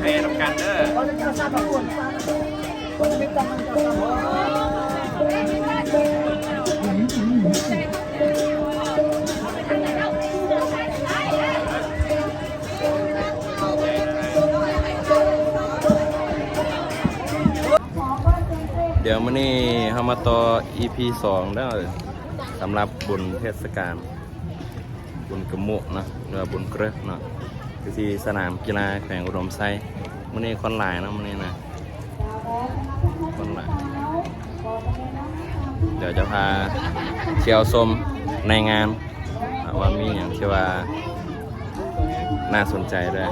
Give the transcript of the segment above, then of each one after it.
ແຊນຳກັນເດີ. ດຽວມື້ນີ້ເຮົາມາຕໍ່ ອີພີສອງເດີ ສຳລັບບຸນເທດສະການ ບຸນກະມຸເນາະ ຫຼືວ່າບຸນເກຣິກເນາະ ຢູ່ທີ່ສະໜາມກິລາແຂວງອຸດົມໄຊ. ມື້ນີ້ຄົນຫຼາຍເນາະ ມື້ນີ້ນະ ຄົນຫຼາຍ. ດຽວຈະພາທ່ຽວຊົມໃນງານ ວ່າມີຫຍັງທີ່ວ່າໜ້າສົນໃຈເດີ.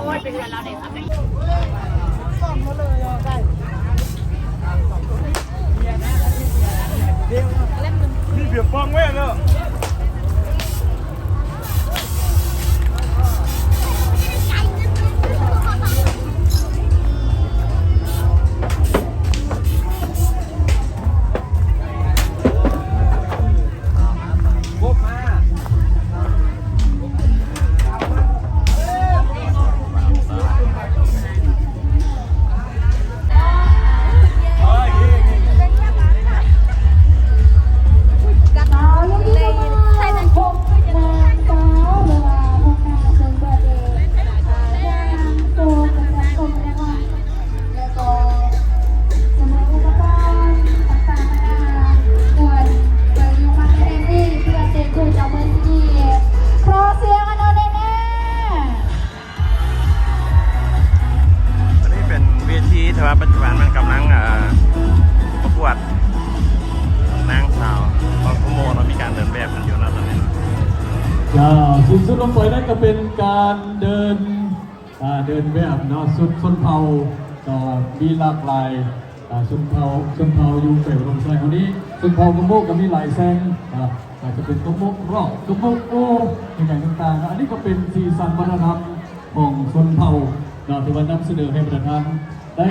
ອັນນີ້ເປັນເວທີທີ່ວ່າປັດຈຸບັນມັນກຳລັງ ເອີ ປະກວດນາງສາວເຜົ່າກຸໂມະເນາະ ມີການເດີນແບບກັນຢູ່ເນາະຕອນນີ້. ເຈົ້າ ສິ້ນສຸດລົງໄປນັ້ນກໍເປັນການເດີນ ອ່າ ເດີນແບບເນາະ ຊຸດຊົນເຜົ່າ ກໍມີຫຼາກຫຼາຍ ອ່າ ຊົນເຜົ່າ ຊົນເຜົ່າຢູ່ແຂວງອຸດົມໄຊເຮົານີ້. ຊົນເຜົ່າກະໂມະກໍມີຫຼາຍແສງ ອ່າ ອາດຈະເປັນກະໂມະຣອກ ກະໂມະໂອ ອີ່ຫຍັງຕ່າງໆ. ອັນນີ້ກໍເປັນສີສັນວັດທະນະທຳຂອງຊົນເຜົ່າເນາະ ທີ່ວ່ານຳສະເໜີໃຫ້ບັນດາທ່ານໄດ້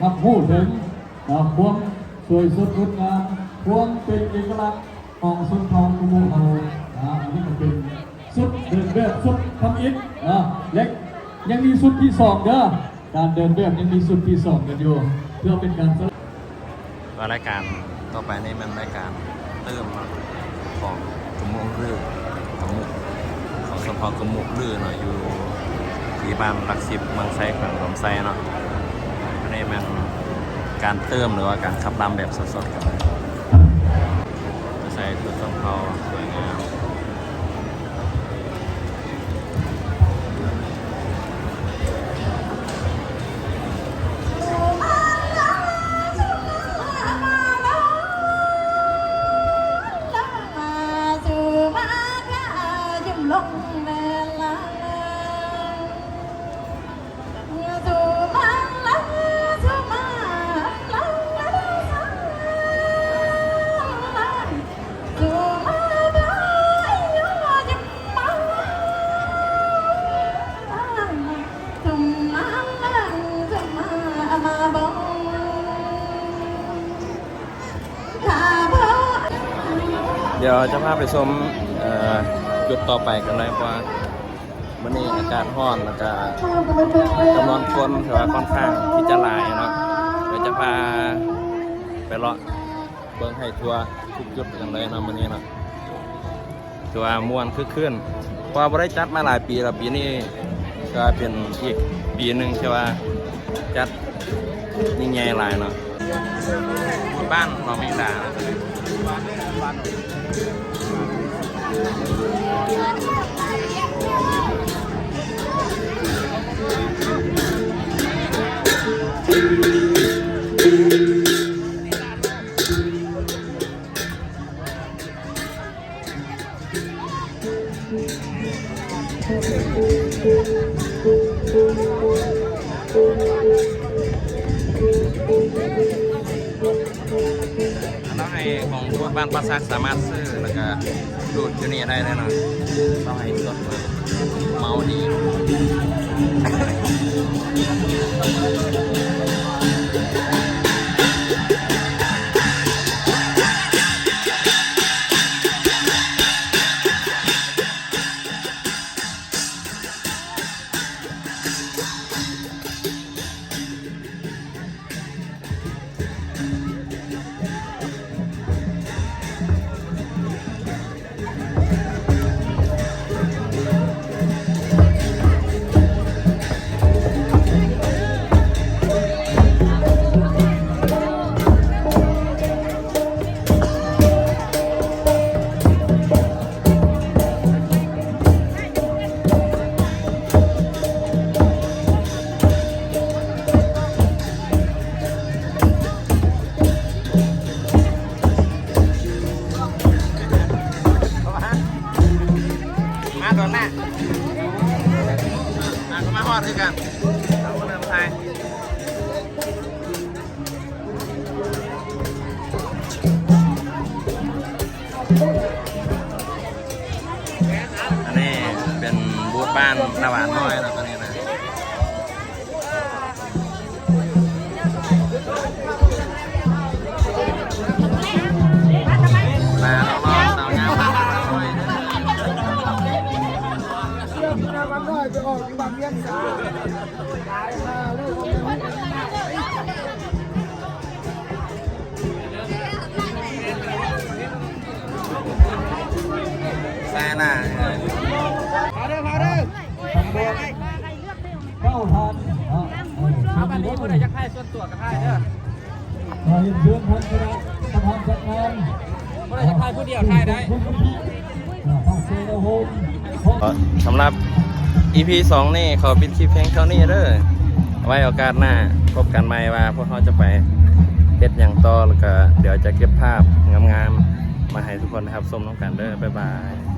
ຮັບຮູ້ເຖິງ ເນາະ ຄວາມສວຍສົດງົດງາມ ຄວາມເປັນເອກະລັກຂອງຊົນເຜົ່າກຸໂມະເຮົາ. ອ່າ ອັນນີ້ກໍເປັນ ຊຸດເດີນແບບຊຸດທຳອິດເນາະ ແລະ ຍັງມີຊຸດທີສອງເດີ ການເດີນແບບຍັງມີຊຸດທີສອງກັນຢູ່ ເພື່ອເປັນການສະ ວ່າລາຍການຕໍ່ໄປນີ້ແມ່ນລາຍການເຕີມເນາະ ຂອງກະໂມະລື ກະໂມະ ຂອງຊົນເຜົ່າກະໂມະລືເນາະ ຢູ່ທີ່ບ້ານຫຼັກສິບ ເມືອງໄຊ ແຂວງອຸດົມໄຊເນາະ. ອັນນີ້ແມ່ນການເຕີມ ຫຼືວ່າການຂັບລຳແບບສົດໆກັນເລີຍ ໃສ່ຊຸດຊົນເຜົ່າສວຍງາມ. ດຽວຈະພາໄປຊົມ ເອີ ຈຸດຕໍ່ໄປກັນເລີຍ ເພາະວ່າ ມື້ນີ້ອາກາດຮ້ອນ ແລ້ວກະຈຳນວນຄົນຖືວ່າຄ່ອນຂ້າງທີ່ຈະຫຼາຍເນາະ. ດຽວຈະພາໄປເລາະເບິ່ງໃຫ້ທົ່ວທຸກຈຸດກັນເລີຍເນາະ ມື້ນີ້ເນາະ. ຖືວ່າມ່ວນຄຶກຄື້ນ ເພາະວ່າບໍ່ໄດ້ຈັດມາຫຼາຍປີແລ້ວ ປີນີ້ກະເປັນອີກປີໜຶ່ງທີ່ວ່າຈັດຍິ່ງໃຫຍ່ຫຼາຍເນາະ. ບ້ານໜອງແມງດາ ເຮົາໃຫ້ຂອງບ້ານປ່າສັກສາມາດຊື້ ແລ້ວກະດູດຢູ່ນີ້ໄດ້ເລີຍເນາະ. ຕ້ອງໃຫ້ຕົວເມົາດີ. ເ ນະຫວານນ້ອຍເນາະ ຕົວນີ້ນະ ນະນ້ອງໆ ສາວງາມ ໜ້າຫວານນ້ອຍ. ໃສ່ໜ້າ ເອີ ມາເດີ ມາເດີ ເກົ້າພັນເນາະ ເອີ ເອົາໄປນີ້ ຜູ້ໃດຢາກຖ່າຍສ່ວນຕົວກໍຖ່າຍເດີ ຂໍຮຽນເຊີນທ່ານຄະນະປະທານຈັດງານ ຜູ້ໃດຢາກຖ່າຍຜູ້ດຽວຖ່າຍໄດ້. ສຳລັບອີພີສອງນີ້ ຂໍປິດຄລິບພຽງເທົ່ານີ້ເດີ. ໄວ້ໂອກາດໜ້າພົບກັນໃໝ່ ວ່າພວກເຮົາຈະໄປເຮັດຫຍັງຕໍ່ ແລ້ວກະດຽວຈະເກັບພາບງາມໆ ມາໃຫ້ທຸກຄົນໄດ້ຮັບຊົມນຳກັນເດີ. ບາຍບາຍ.